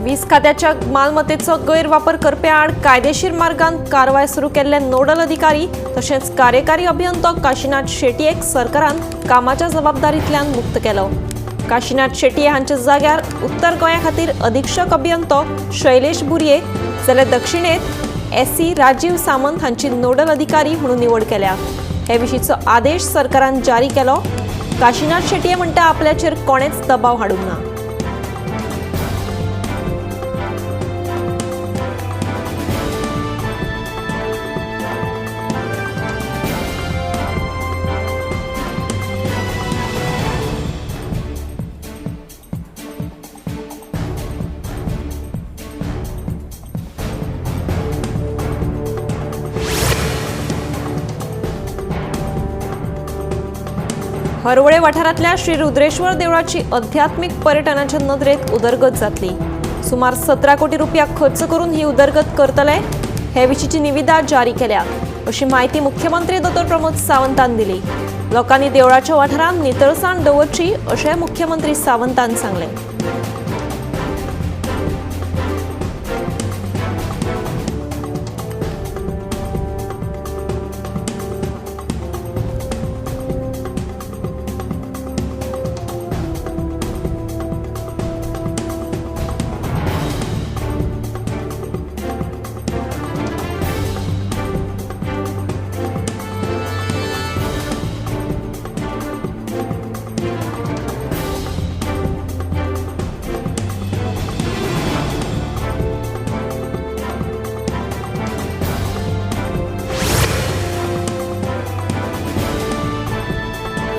वीज खात्याच्या मालमत्तेचो गैरवापर करप्या आड कायदेशीर मार्गान कारवाय सुरू केल्ले नोडल अधिकारी तशेंच कार्यकारी अभियंतो काशिनाथ शेटयेक सरकारान कामाच्या जबाबदारींतल्यान मुक्त केलो। काशिनाथ शेटये हांच्या जाग्यार उत्तर गोंया खातीर अधीक्षक अभियंतो शैलेश बुर्ये जाल्यार दक्षिणेत एससी राजीव सामंत हांची नोडल अधिकारी म्हणून निवड केल्या। हे विशींचो आदेश सरकारान जारी केलो। काशिनाथ शेटये म्हणटा आपल्याचेर कोणेच दबाव हाडूंक ना। हरवळे वाठारांतल्या श्री रुद्रेश्वर देवळाची आध्यात्मिक पर्यटनाच्या नदरेत उदरगत जातली। सुमार 17 कोटी रुपया खर्च करून ही उदरगत करतले हे विशींची निविदा जारी केल्या अशी माहिती मुख्यमंत्री डॉ प्रमोद सावंतान दिली। लोकांनी देवळाच्या वाठारांत नितळसाण दवरची अशें मुख्यमंत्री सावंतान सांगलें।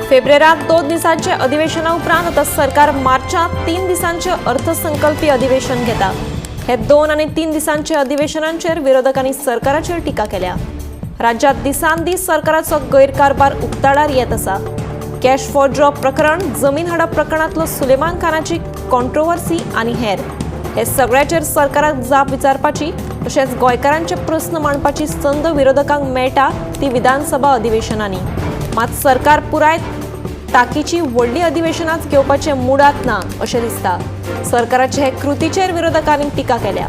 फेब्रुवारात 2 दिसांचे अधिवेशना उपरांत आतां सरकार मार्चांत 3 दिसांचे अर्थसंकल्पी अधिवेशन घेता। हे 2 आनी 3 दिसांचे अधिवेशनांचेर विरोधकांनी सरकाराचेर टिका केल्या। राज्यात दिसान दीस सरकाराचो गैरकारभार उक्ताडार येत आसा। कॅश फॉर जॉब प्रकरण, जमीन हडप प्रकरणांतलो सुलेमान खानाची कॉन्ट्रोवर्सी आनी हेर हे सगळ्याचेर सरकाराक जाप विचारपाची तशेंच गोंयकारांचे प्रस्न मांडपाची संद विरोधकांक मेळटा ती विधानसभा अधिवेशनांनी। मात सरकार पुराय ताकीची व्हडली अधिवेशनाच घेवपाचे मुडात ना अशें दिसता। सरकाराचे हे कृतीचेर विरोधकांनी टिका केल्या।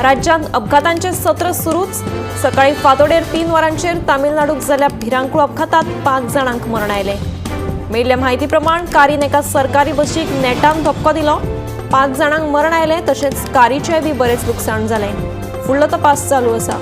राज्यांत अपघातांचे सत्र सुरूच। सकाळी फांतोडेर 3 वरांचेर तामिळनाडूक जाल्ल्या भिरांकूळ अपघातात 5 जाणांक मरण आयलें। मेळिल्ल्या म्हायती प्रमाण कारीन एका सरकारी बशीक नेटान धपको दिलो। 5 जाणांक मरण आयलें तशेंच कारीचें बी बरेंच लुकसाण जालें। फुडलो तपास चालू आसा।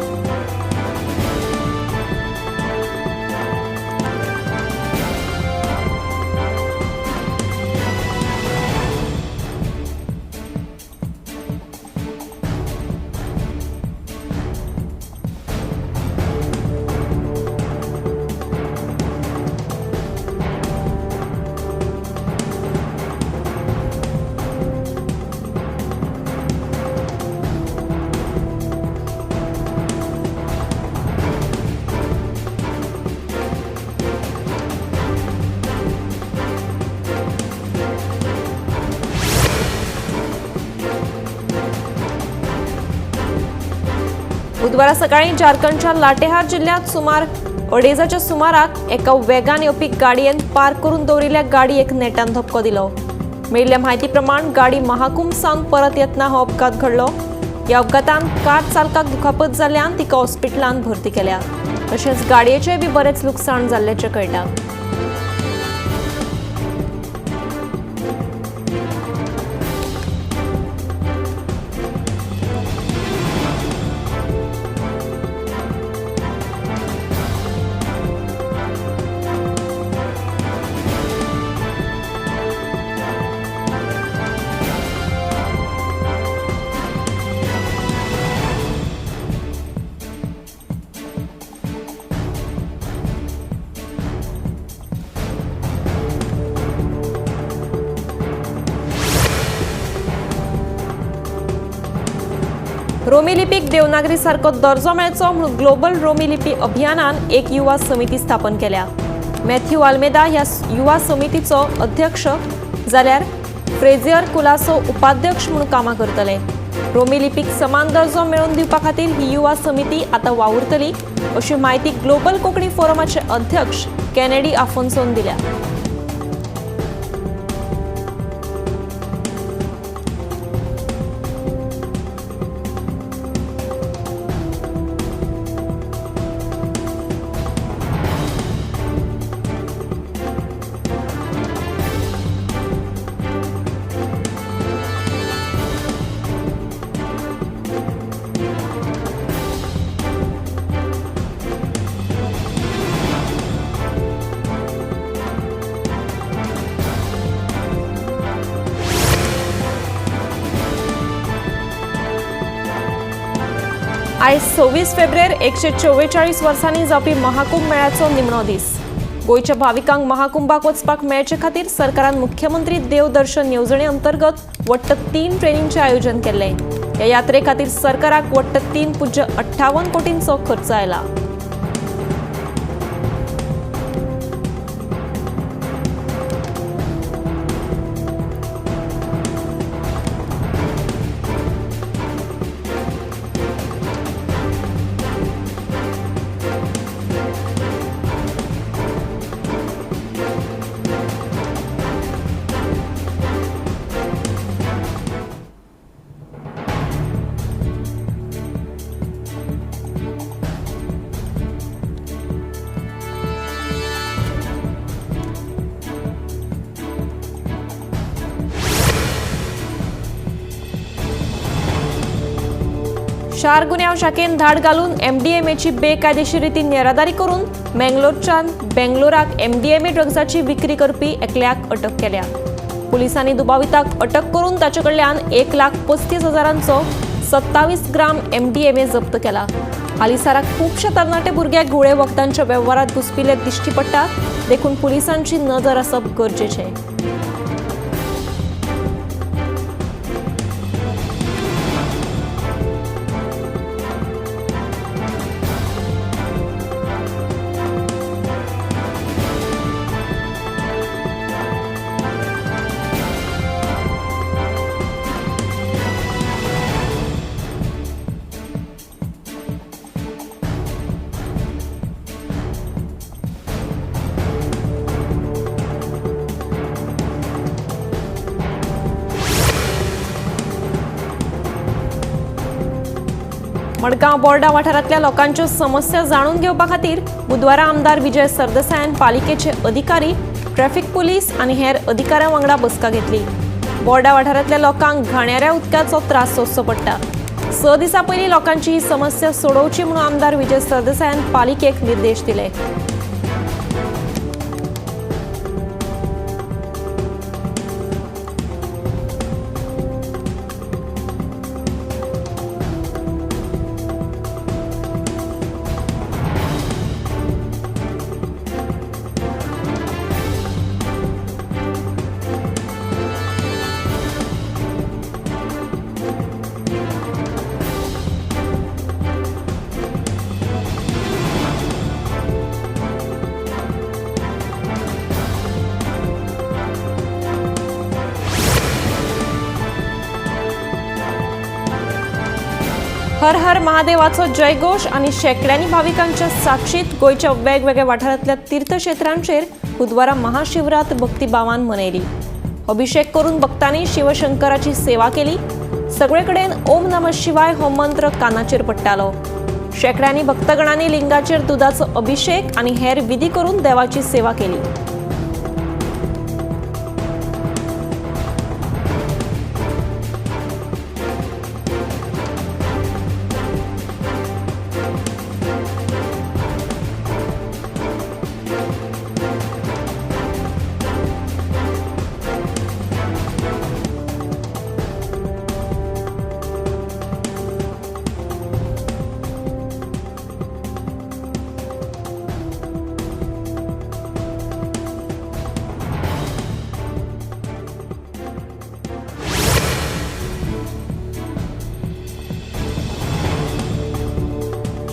बुधवारा सकाळी झारखंडच्या लाटेहार जिल्ह्यात सुमार 2:30च्या सुमाराक एका वेगान येवपी गाडयेन पार्क करून दवरिल्ल्या गाडयेक नेटान धपको दिलो। मेळिल्ल्या म्हायती प्रमाण गाडी महाकुंभ सावन परत येतना हो अपघात घडलो। ह्या अपघातान कार चालकाक दुखापत जाल्ल्यान तिका हॉस्पिटलांत भरती केल्या। तशेंच गाडयेचें बी बरेंच लुकसाण जाल्ल्याचें कळटा। रोमी लिपीक देवनागरी सारको दर्जो मेळचो म्हणून ग्लोबल रोमी लिपी अभियानान एक युवा समिती स्थापन केल्या। मॅथ्यू आल्मेदा ह्या युवा समितीचो अध्यक्ष जाल्यार फ्रेझियर कुलासो उपाध्यक्ष म्हणून कामां करतले. रोमी लिपीक समान दर्जो मेळोवन दिवपा खातीर ही युवा समिती आतां वावुरतली अशी म्हायती ग्लोबल कोंकणी फोरमाचे अध्यक्ष कॅनेडी आफोन्सोन दिल्या. आयज 26 फेब्रुवार 144 वर्सांनी जावपी महाकुंभ मेळ्याचो निमणो दीस. गोंयच्या भाविकांक महाकुंभाक वचपाक मेळचे खातीर सरकारान मुख्यमंत्री देवदर्शन येवजणे अंतर्गत वट्ट 3 ट्रेनींचें आयोजन केल्लें. ह्या यात्रे खातीर सरकाराक वट्ट 3.58 कोटींचो खर्च आयला. शार गुन्यांव शाखेन धाड घालून एमडीएमएची बेकायदेशीर रितीन येरादारी करून मेंगलोरच्यान बेंगलोराक एमडीएमए ड्रग्साची विक्री करपी एकल्याक अटक केल्या. पुलिसांनी दुबाविताक अटक करून ताचे कडल्यान 1,35,000चो 27 ग्राम एमडीएमए जप्त केला. हालींसराक खुबशे तरणाटे भुरगे घुंवळे वखदांच्या वेव्हारात घुसपिल्ले दिश्टी पडटात, देखून पुलिसांची नदर आसप गरजेचें. मडगांव बोर्डा वाठारांतल्या लोकांच्यो समस्या जाणून घेवपा खातीर बुधवारा आमदार विजय सरदेसायान पालिकेचे अधिकारी, ट्रॅफिक पुलीस आनी हेर अधिकाऱ्यां वांगडा बसका घेतली. बोर्डा वाठारांतल्या लोकांक घाणयाऱ्या उदकाचो त्रास सोंसचो पडटा. 6 दिसां पयलीं लोकांची ही समस्या सोडोवची म्हणून आमदार विजय सरदेसायान पालिकेक निर्देश दिले. हर हर महादेवाचो जयघोष आनी शेंकड्यांनी भाविकांच्या साक्षीत गोंयच्या वेगवेगळ्या वाठारांतल्या तीर्थक्षेत्रांचेर बुधवारा महाशिवरात भक्तिभावान मनयली. अभिषेक करून भक्तांनी शिवशंकराची सेवा केली. सगळे कडेन ओम नमः शिवाय हो मंत्र कानाचेर पडटालो. शेंकड्यांनी भक्तगणांनी लिंगाचेर दुदाचो अभिषेक आनी हेर विधी करून देवाची सेवा केली.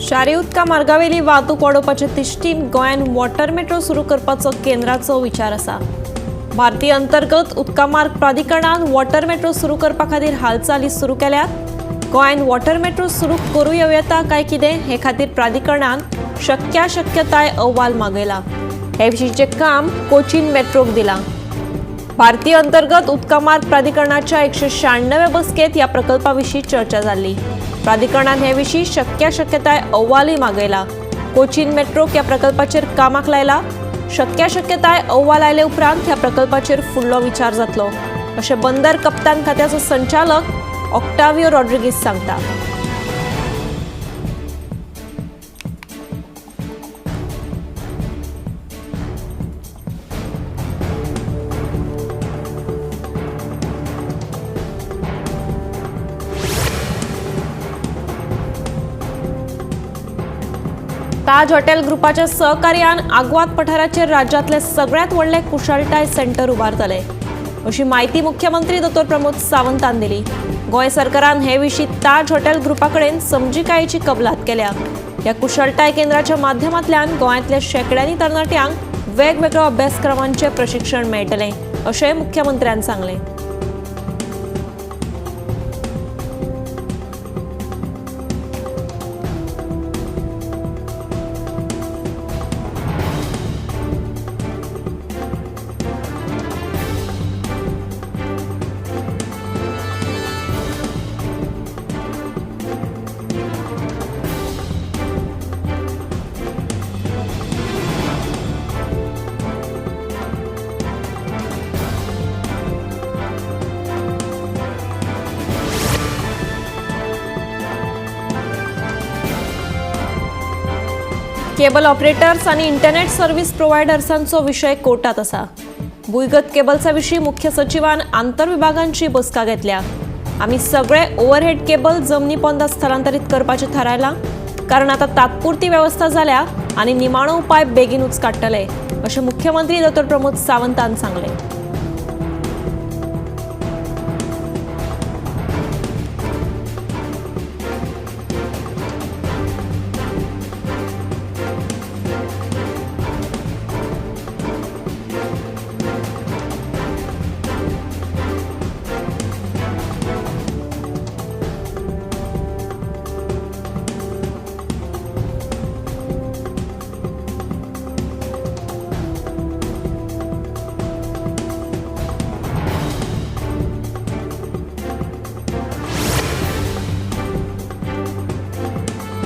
शारी उदका मार्गावेली वाहतूक वाडोवपाचे दृश्टीन गोंयांत वॉटर मेट्रो सुरू करपाचो केंद्राचो विचार आसा. भारतीय अंतर्गत उदका मार्ग प्राधिकरणान वॉटर मेट्रो सुरू करपा खातीर हालचाली सुरू केल्यात. गोंयांत वॉटर मेट्रो सुरू करूं येता काय कितें हे खातीर प्राधिकरणान शक्याशक्यताय अहवाल मागयला. हे विशींचें काम कोचीन मेट्रोक दिलां. भारतीय अंतर्गत उदका मार्ग प्राधिकरणाच्या 196व्या बसकेंत ह्या प्रकल्पा विशीं चर्चा जाल्ली. प्राधिकरणान हे विशीं शक्याशक्यताय अहवालूय मागयला. कोचीन मेट्रोक ह्या प्रकल्पाचेर कामाक लायला. शक्याशक्यताय अहवाल आयले उपरांत ह्या प्रकल्पाचेर फुडलो विचार जातलो अशें बंदर कप्तान खात्याचो संचालक ऑक्टावियो रॉड्रिगीस सांगता. ताज हॉटेल ग्रुपाच्या सहकार्यान आग्वाद पठाराचेर राज्यांतले सगळ्यांत व्हडलें कुशळटाय सेंटर उबारतले अशी म्हायती मुख्यमंत्री दोतोर प्रमोद सावंतान दिली. गोंय सरकारान हे विशीं ताज हॉटेल ग्रुपा कडेन समजिकायेची कबलात केल्या. ह्या कुशळटाय केंद्राच्या माध्यमांतल्यान गोंयांतल्या शेंकड्यांनी तरणाट्यांक वेगवेगळ्या अभ्यासक्रमांचें प्रशिक्षण मेळटलें अशें मुख्यमंत्र्यान सांगलें. केबल ऑपरेटर्स आणि इंटरनेट सर्व्हिस प्रोव्हायडर्सांचो विशय कोर्टात आसा. भुंयगत केबल्सा विशीं मुख्य सचिवान आंतरविभागांची बसका घेतल्या. आमी सगळे ओव्हरहेड केबल जमनी पोंदा स्थलांतरीत करपाचें थारायलां, कारण आतां तात्पुरती वेवस्था जाल्या आनी निमाणो उपाय बेगीनूच काडटले अशें मुख्यमंत्री दोतोर प्रमोद सावंतान सांगलें.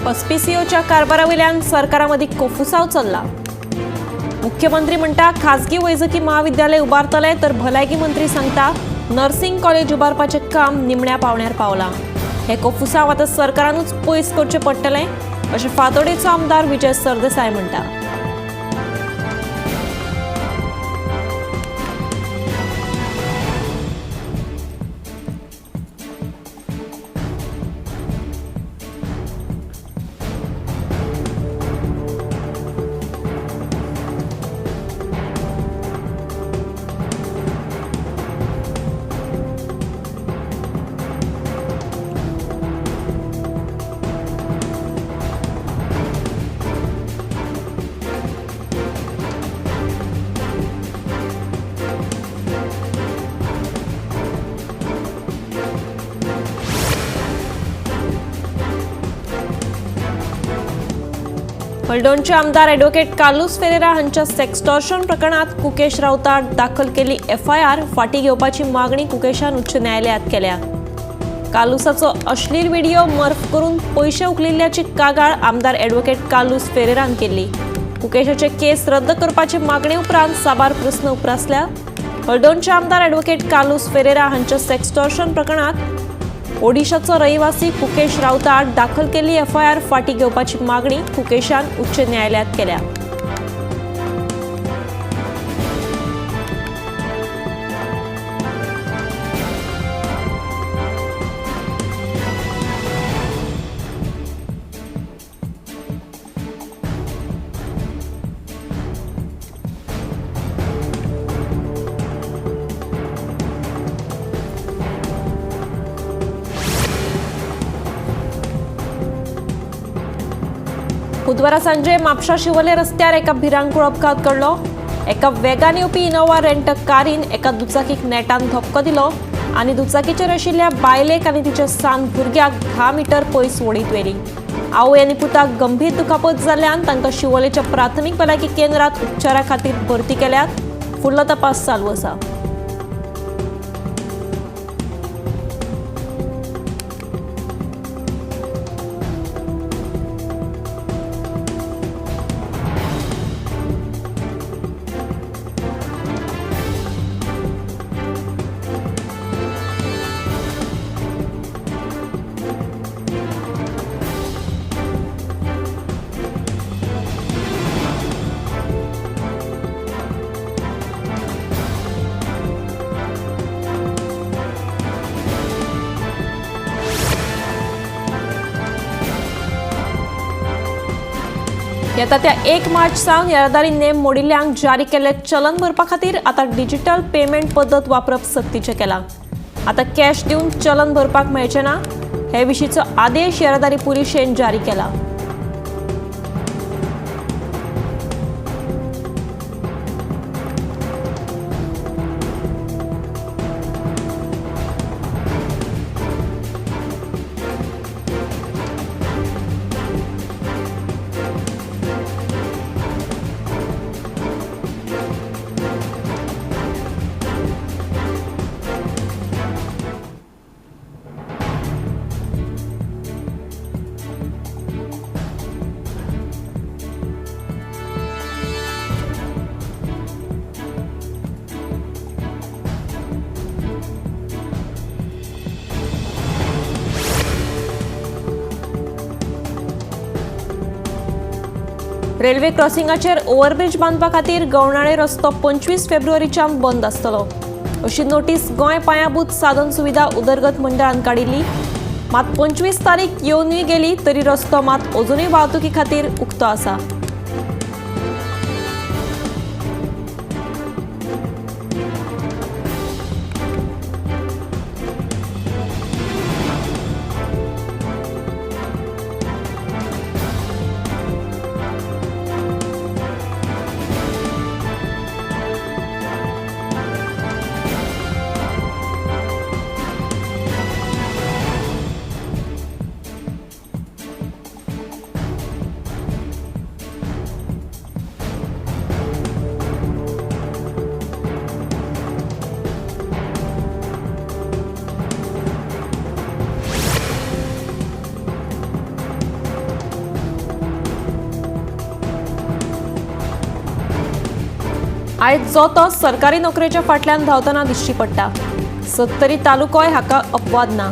एसपीसीओच्या कारभारावयल्यान सरकारामदीं कोफुसांव चल्ला. मुख्यमंत्री म्हणटा खाजगी वैजकी महाविद्यालय उबारतले, तर भलायकी मंत्री सांगता नर्सिंग कॉलेज उबारपाचें काम निमण्या पावण्यार पावलां. हे कोफुसांव आतां सरकारानूच पयस करचें पडटलें अशें फातोडेचो आमदार विजय सरदेसाय म्हणटा. हळदोणचे आमदार ॲडव्होकेट कार्लुस फेरेरा हांच्या सेक्स्टॉर्शन प्रकरणात कुकेश राऊतान दाखल केल्ली एफआयआर फाटीं घेवपाची मागणी कुकेशान उच्च न्यायालयात केल्या. कार्लुसाचो अश्लील व्हिडिओ मर्फ करून पयशे उखलिल्ल्याची कागाळ आमदार ॲडव्होकेट कार्लुस फेरेरान केल्ली. कुकेशाचे केस रद्द करपाचे मागणे उपरांत साबार प्रस्न उप्रासल्या. हळदोणचे आमदार ॲडव्होकेट कार्लुस फेरेरा हांच्या सेक्स्टॉर्शन प्रकरणात ओडिशाचो रहिवासी कुकेश राऊता आड दाखल केल्ली एफआयआर फाटीं घेवपाची मागणी कुकेशान उच्च न्यायालयात केल्या. बुधवारा सांजे म्हापशा शिवोले रस्त्यार एका भिरांकूळ अपघात घडलो. एका वेगान येवपी इनोवा रेंट कारीन एका दुचाकीक नेटान धपको दिलो आनी दुचाकीचेर आशिल्ल्या बायलेक आनी तिच्या सान भुरग्याक 10 मिटर पयस ओडीत व्हेली. आवय आनी पुताक गंभीर दुखापत जाल्ल्यान तांकां शिवोलेच्या प्राथमीक भलायकी केंद्रात उपचारा खातीर भरती केल्यात. फुडलो तपास चालू आसा. येता त्या 1 मार्च सावन येरादारी नेम मोडिल्ल्यांक जारी केल्ले चलन भरपा खातीर आतां डिजिटल पेमेंट पद्दत वापरप सक्तीचें केलां. आतां कॅश दिवन चलन भरपाक मेळचें ना हे विशींचो आदेश येरादारी पुलिशेन जारी केला. रेल्वे क्रॉसिंगाचेर ओव्हरब्रिज बांदपा खातीर गवणाळे रस्तो 25 फेब्रुवारीच्यान बंद आसतलो अशी नोटीस गोंय पायाभूत साधन सुविधा उदरगत मंडळान काडिल्ली. मात 25 तारीख येवनूय गेली तरी रस्तो मात अजुनूय वाहतुकी खातीर उक्तो आसा. आयज जो तो सरकारी नोकरेच्या फाटल्यान धांवतना दिश्टी पडटा. सत्तरी तालुकोय हाका अपवाद ना.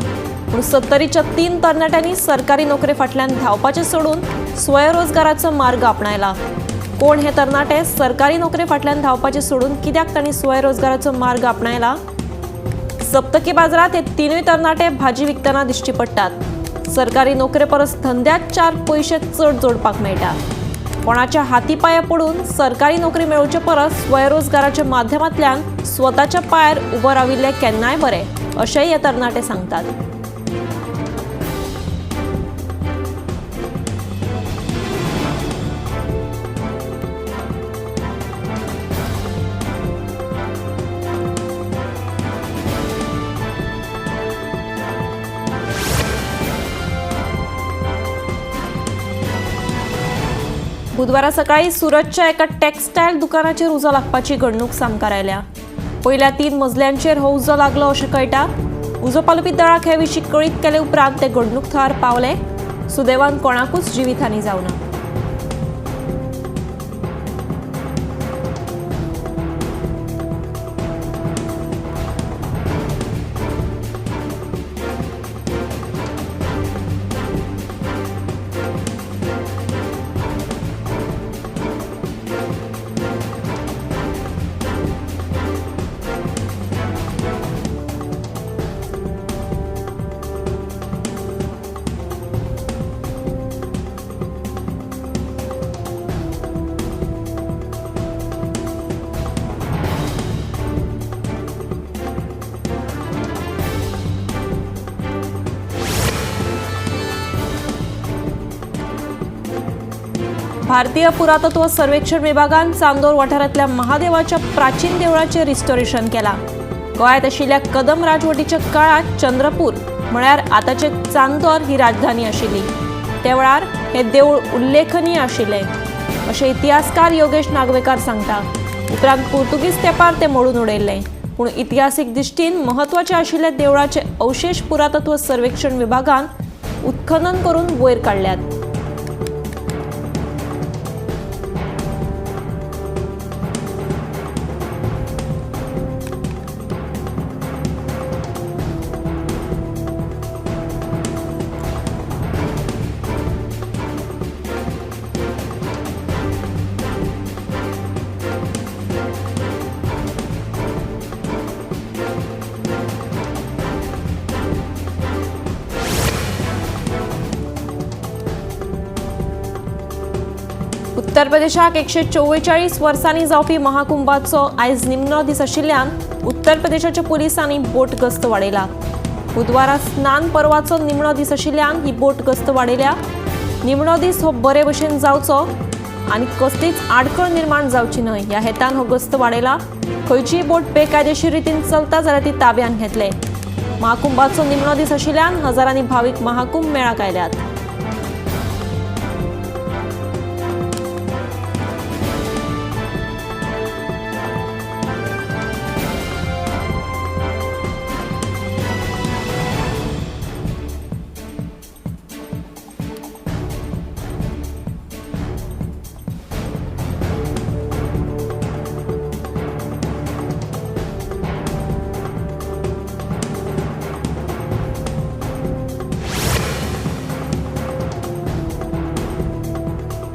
पूण सत्तरीच्या 3 तरणाट्यांनी सरकारी नोकरे फाटल्यान धांवपाचें सोडून स्वयंरोजगाराचो मार्ग आपणायला. कोण हे तरणाटे सरकारी नोकरे फाटल्यान धांवपाचें सोडून कित्याक तांणी स्वयंरोजगाराचो मार्ग आपणायला? सप्तकी बाजारात हे 3 तरणाटे भाजी विकतना दिश्टी पडटात. सरकारी नोकरे परस धंद्यात 4 पयशे चड जोडपाक मेळटा. कोणाच्या हाती पांया पडून सरकारी नोकरी मेळोवचे परस स्वयंरोजगाराच्या माध्यमांतल्यान स्वताच्या पांयार उबो राविल्ले केन्नाय बरे अशेंय हे तरणाटे सांगतात. बुधवारा सकाळी सुरतच्या एका टेक्सटायल दुकानाचेर उजो लागपाची घडणूक सामकार आयल्या. पयल्या 3 मजल्यांचेर हो उजो लागलो अशें कळटा. उजो पालोवपी दळाक हे विशीं कळीत केले उपरांत ते घडणूक थळार पावले. सुदैवान कोणाकूच जिवीतहानी जावना. भारतीय पुरातत्व सर्वेक्षण विभागान चांदोर वाठारांतल्या महादेवाच्या प्राचीन देवळाचें रिस्टोरेशन केलां. गोंयांत आशिल्ल्या कदम राजवटीच्या काळांत चंद्रपूर म्हळ्यार आतांचे चांदोर ही राजधानी आशिल्ली. त्या वेळार हें देवूळ उल्लेखनीय आशिल्लें अशें इतिहासकार योगेश नागवेकार सांगता. उपरांत पुर्तुगीज तेंपार तें मोडून उडयल्लें, पूण इतिहासीक दृश्टीन म्हत्वाचें आशिल्ल्या देवळाचे अवशेश पुरातत्व सर्वेक्षण विभागान उत्खनन करून वयर काडल्यात. उत्तर प्रदेशाक 144 वर्सांनी जावपी महाकुंभाचो आयज निमणो दीस आशिल्ल्यान उत्तर प्रदेशाच्या पुलिसांनी बोट गस्त वाडयला. बुधवारा स्नान पर्वाचो निमणो दीस आशिल्ल्यान ही बोट गस्त वाडयल्या. निमणो दीस हो बरे भशेन जावचो आनी कसलीच आडखळ निर्माण जावची न्हय ह्या हेतान हो गस्त वाडयला. खंयचीय बोट बेकायदेशीर रितीन चलता जाल्यार ती ताब्यांत घेतले. महाकुंभाचो निमणो दीस आशिल्ल्यान हजारांनी भावीक महाकुंभ मेळाक आयल्यात.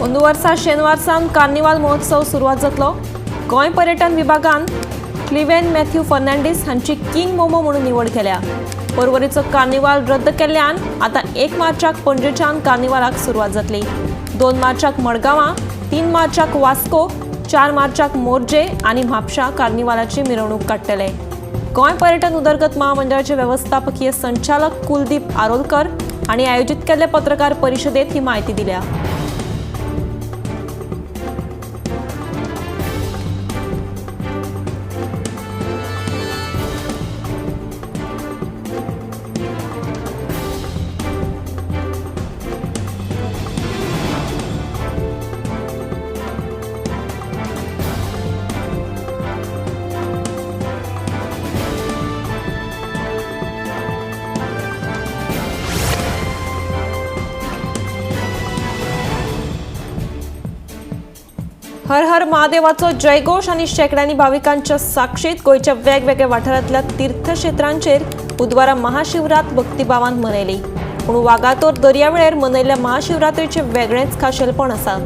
अंदू वर्सा शेनवार सावन कार्निवाल महोत्सव सुरवात जातलो. गोंय पर्यटन विभागान क्लिवेन मॅथ्यू फर्नांडीस हांची किंग मोमो म्हणून निवड केल्या. परवरीचो कार्निवाल रद्द केल्ल्यान आतां 1 मार्चाक पणजेच्यान कार्निवालाक सुरवात जातली. 2 मार्चाक मडगांवां, 3 मार्चाक वास्को, 4 मार्चाक मोरजे आनी म्हापशा कार्निवालाची मिरवणूक काडटले. गोंय पर्यटन उदरगत महामंडळाचे व्यवस्थापकीय संचालक कुलदीप आरोलकर हांणी आयोजीत केल्ले पत्रकार परिशदेत ही म्हायती दिल्या. हर हर महादेवाचो जयघोष आनी शेंकड्यांनी भाविकांच्या साक्षीत गोंयच्या वेगवेगळ्या वाठारांतल्या तीर्थक्षेत्रांचेर बुधवारा महाशिवरात भक्तिभावान मनयली. पूण वागातोर दर्यावेळेर मनयल्ल्या महाशिवरात्रेचें वेगळेंच खाशेलपण आसा,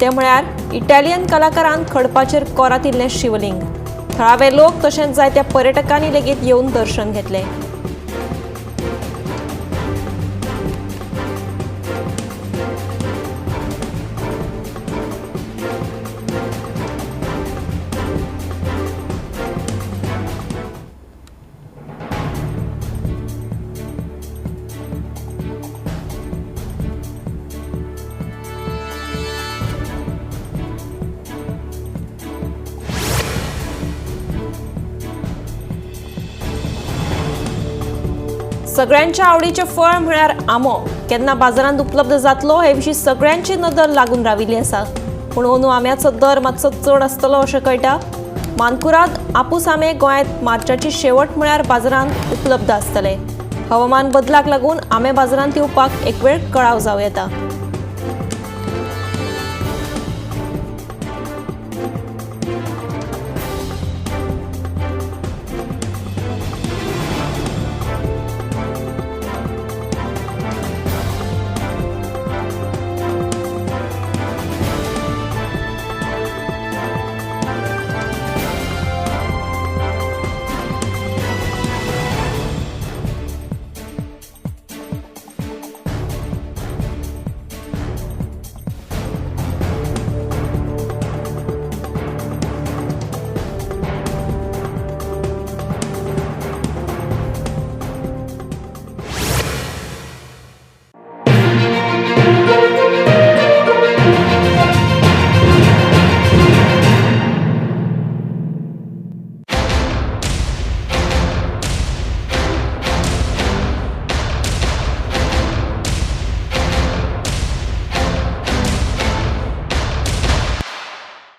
तें म्हळ्यार इटालियन कलाकारान खडपाचेर कोरातिल्लें शिवलिंग. थळावे लोक तशेंच जायत्या पर्यटकांनी लेगीत येवन दर्शन घेतलें. सगळ्यांच्या आवडीचें फळ म्हळ्यार आंबो केन्ना बाजारांत उपलब्ध जातलो हे विशीं सगळ्यांची नदर लागून राविल्ली आसा. पूण अंदू आंब्याचो दर मातसो चड आसतलो अशें कळटा. मानकुराद आपूस आंबे गोंयांत मार्चाची शेवट म्हळ्यार बाजारांत उपलब्ध आसतले. हवामान बदलाक लागून आंबे बाजारांत येवपाक एक वेळ कळाव जावं येता.